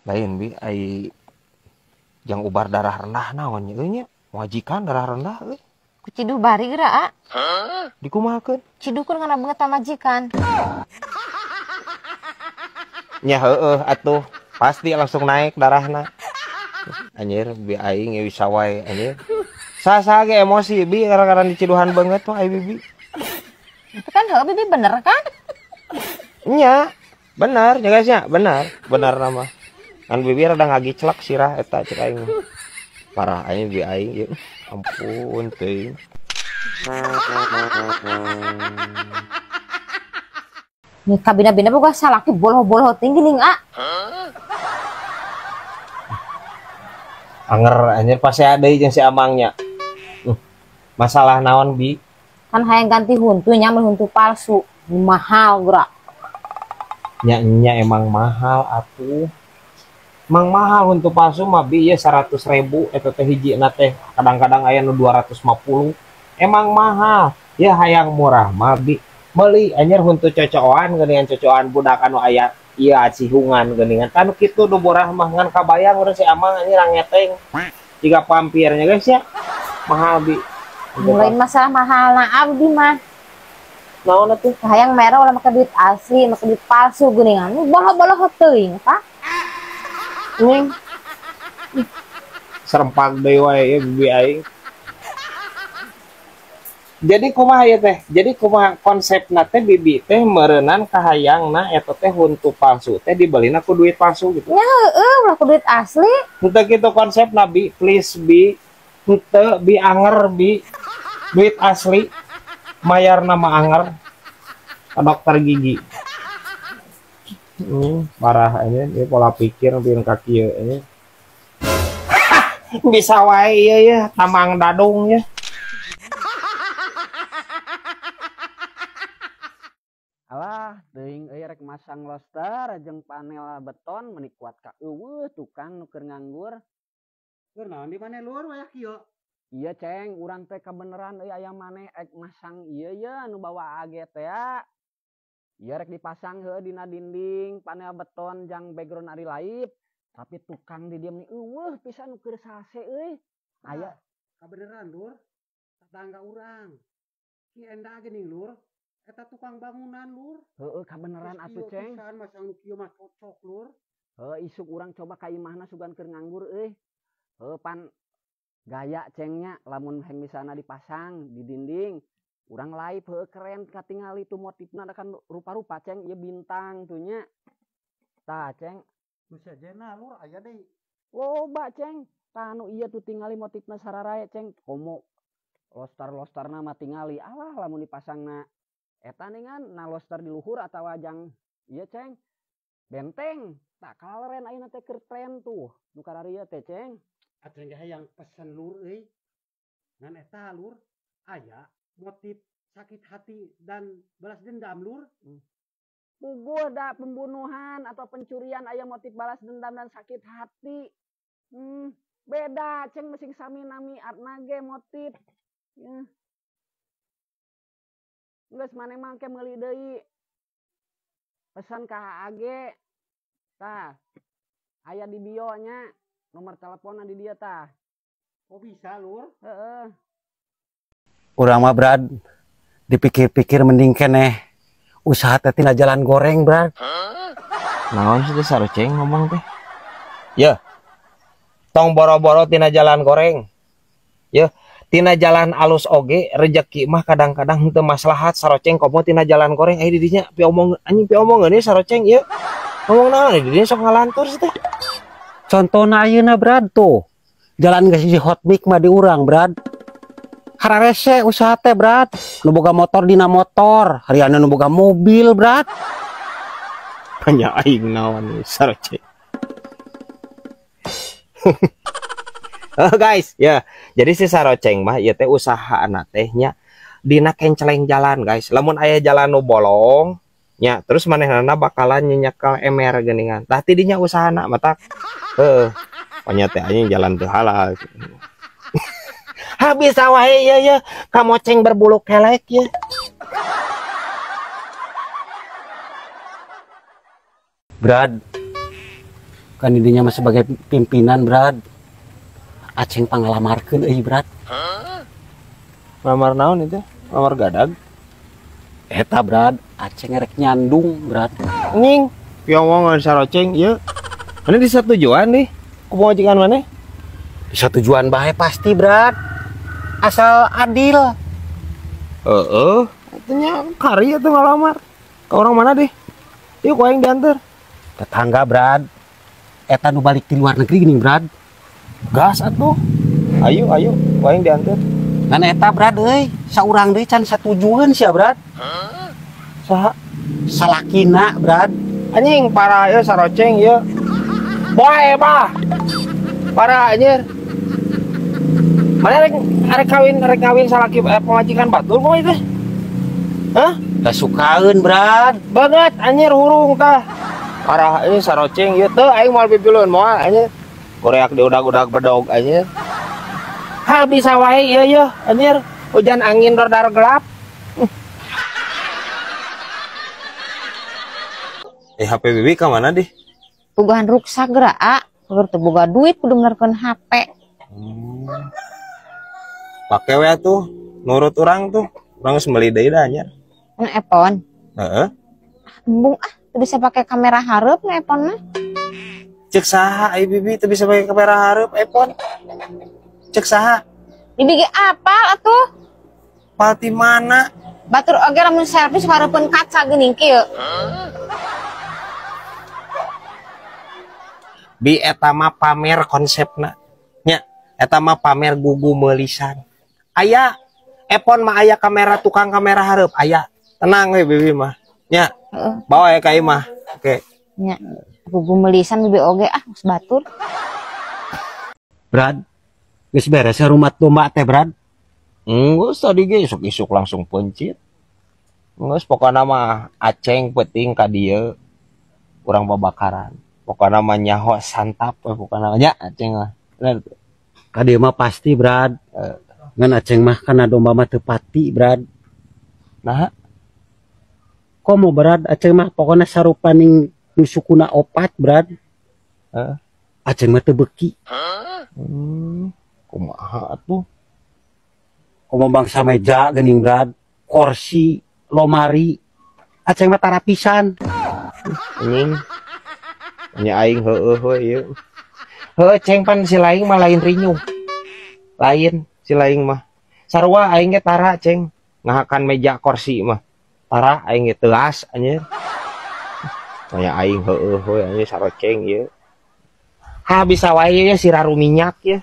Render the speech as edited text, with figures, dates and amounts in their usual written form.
Lain bi ai jang ubar darah rendah naon nya euy nya. Majikan darah rendah euy. Ku ciduh bari geura a. Dikumahakeun? Ciduhkeun kana beungeut pamajikan. Nya heueuh atuh, pasti langsung naik darahna. Anjir bi aing bisa wae anjir. Saha ge emosi bi gara-gara diciduhan beungeut mah ai bibi. Itu kan heueuh bibi bener kan? Nya, bener nya guys nya, bener, bener nama. Kan bibi rada ngagiclek sirah eta cek aing. Parah aing bi aing ieu. Ampun teuing. Nih kabina-bina boga salaki boloh-boloh tinggi ning a. Anger anjir pasti ada jeung si amangnya. Masalah naon bi? Kan hayang ganti huntu nya mun huntu palsu, mahal geura. Nya nya emang mahal atuh. Emang mahal huntu palsu mah bi ieu 100.000 eta teh hijina teh kadang-kadang aya nu 250. Emang mahal. Ya hayang murah mah bi. Meuli anjir huntu cocoan geuningan cocoan budak anu aya ieu acihungan geuningan. Tanu kitu nu murah mah ngan kabayang urang si amang anjir ngeteng. Jiga pampirnya guys ya. Mahal bi. Mulai masalah mahal na abdi mah. Naon atuh? Hayang merah ulah make duit asli, make duit palsu geuningan. Boloh-boloh teuing, Pak. Ning. Serempak deui wae ieu bibi aing. Jadi kumaha ieu teh? Jadi kumaha konsepna teh bibi teh meureunan kahayangna eta teh huntu palsu teh dibelina ku duit palsu gitu. Nya heueuh ulah ku duit asli. Henteu kitu konsepna bi, please bi. Henteu bi anger bi. Duit asli mayar nama anger ke dokter gigi. Parah ini dia pola pikir bikin kaki ya ini. Bisa wae ieu ya tamang dadung ya. Alah, teuing euy rek masang loster jeung panel beton meuni kuat ka eueuh tukang nu keur nganggur. Keur naon di maneh luar wayah kieu? Iya ceng, urang teh kabeneran euy aya maneh rek masang ieu ye anu bawa AG teh ya. Ieu rek dipasang heueuh dina dinding panel beton jang background ari laip, tapi tukang di dieu meni eueuh pisan nu keur sase euy. Aya kabeneran lur, tetangga urang. Ki Enda geuning lur. Eta tukang bangunan lur. Heueuh kabeneran atuh ceng. Pisan masang nu kieu mah cocok lur. Heueuh isuk urang coba ka imahna sugan keur nganggur euy. Heueuh pan gaya cengnya lamun heng misalna dipasang di dinding urang live heueuh keren katingali tuh motifna kan rupa-rupa ceng ieu bintang tuh nya. Tah ceng nu sejena lur aya deui. Loba ceng. Tah anu ieu tuh tingali motifna sararae ceng komo loster-losterna mah tingali alah lamun dipasangna eta ningan na loster di luhur atawa jang ieu ceng benteng tak kaleren ayeuna teh keur tren tuh nu kararieu teh ceng. Atuh ge hayang pesen lur euy. Ngan eta lur aya motif sakit hati dan balas dendam lur. Puguh da pembunuhan atau pencurian aya motif balas dendam dan sakit hati. Beda ceng mesing sami nami atna ge motif. Ya. Geus maneh mah ke meuli deui. Pesan ka AG. Tah. Aya di bio nya. Nomor teleponnya di dia tah. Oh bisa lur? Heeh. Urang mah Brad, dipikir-pikir mending keneh usaha teh tina jalan goreng Brad. Naon sih teh saroceng ngomong teh? Ya. Tong boro-boro tina jalan goreng. Ya, tina jalan alus oge rejeki mah kadang-kadang henteu maslahat saroceng komo tina jalan goreng aya di dinya pi omong anjing pi omongeun ieu saroceng ieu. Ngomong naon di dinya sok ngalantur sih teh. Contohna ayeuna Brad tuh. Jalan geus si hot mic mah di urang Brad. Hararese usaha teh Brad. Nu boga motor dina motor, hariana nu boga mobil Brad. Tanya aing naon saroceng. Oh guys, ya. Jadi si saroceng mah ieu teh usahana teh nya dina kenceleng jalan guys. Lamun aya jalan nu bolong nya terus manehna bakalan nyekel emer geuningan. Tah ti dinya usahana matak. Heeh. Pokoknya teh anjing jalan teu halal. Habis wae ieu ye kamoceng berbulu kelek ye. Brad. Kan didinya mah sebagai pimpinan, Brad. Aceng pangalamarkeun euy, Brad. Lamar naon itu? Lamar gadag. Eta, Brad, aceng rek nyandung, Brad. Ning, piongongan saroceng ieu. Mana di tujuan nih? Ku pamajikan maneh? Bisa tujuan bae pasti, Brad. Asal adil. Heeh, atunya kari atuh ngalamar. Ke orang mana deh? Yuk ku aing diantar. Tetangga, Brad. Eta nu balik di luar negeri gini, Brad. Gas atuh. Ayo, ayo, ku aing diantar. Ngan eta, Brad euy, saurang deui can satujueun sia, Brad. Saha? Salakina, Brad. Anjing parah ieu saroceng ieu. Bae bah. Parah anjir. Mana rek kawin salaki pamajikan batur moal itu? Hah? Da sukaeun, Brad. Banget anjir hurung tah. Parah ieu saroceng ieu teu aing moal pipilueun moal anjir. Koreak diudag-udag bedog anjir. Hal bisa wae ieu yeuh anjir. Hujan angin rodar gelap. HP Bibi ka mana dih? Puguhan ruksak geura, a. Kudu teu boga duit kudu menerkeun HP. Pake we atuh, nurut urang tuh. Urang geus meuli deui dah anjir. Nu iPhone? Heeh. Embung ah, teu bisa pake kamera hareup nu iPhone mah. Cek saha ai Bibi teu bisa pake kamera hareup iPhone? Cek saha? Bibi ge apal atuh. Apal ti mana? Batur oge lamun selfie sok hareupeun kaca geuning kieu. Bi eta mah pamer konsepna. Nya, eta mah pamer gugu meulisan. Aya iPhone mah aya kamera tukang kamera hareup aya. Tenang we Bibi mah. Nya. Heeh. Bawa ya ka imah. Oke. Nya. Gugu meulisan Bibi oge ah geus batur. Brad, geus beres rumah domba teh, Brad? Geus tadi ge isuk-isuk langsung pencit. Geus pokona mah aceng penting ka dieu urang babakaran. Pokona mah nyaho santap we pokona nya aceng mah. Bener teu? Ka dieu mah pasti, Brad. Ngan aceng mah kana domba mah teu pati, Brad. Naha? Komo, Brad, aceng mah pokona sarupaning nu sukuna opat, Brad. Heeh. Aceng mah teu beuki. Kumaha atuh? Komo bangsa meja geuning, Brad, kursi, lomari. Aceng mah tara pisan. Anjing. Nya aing heueuh we ieu. Heueuh ceng pan si laing mah lain rinyuh. Lain si laing mah. Sarua aing ge tara ceng ngahakan meja kursi mah. Tara aing ge teuas anjir. Nya aing heueuh we anjir saroceng ieu. Ha bisa wae ye si raru minyak ye.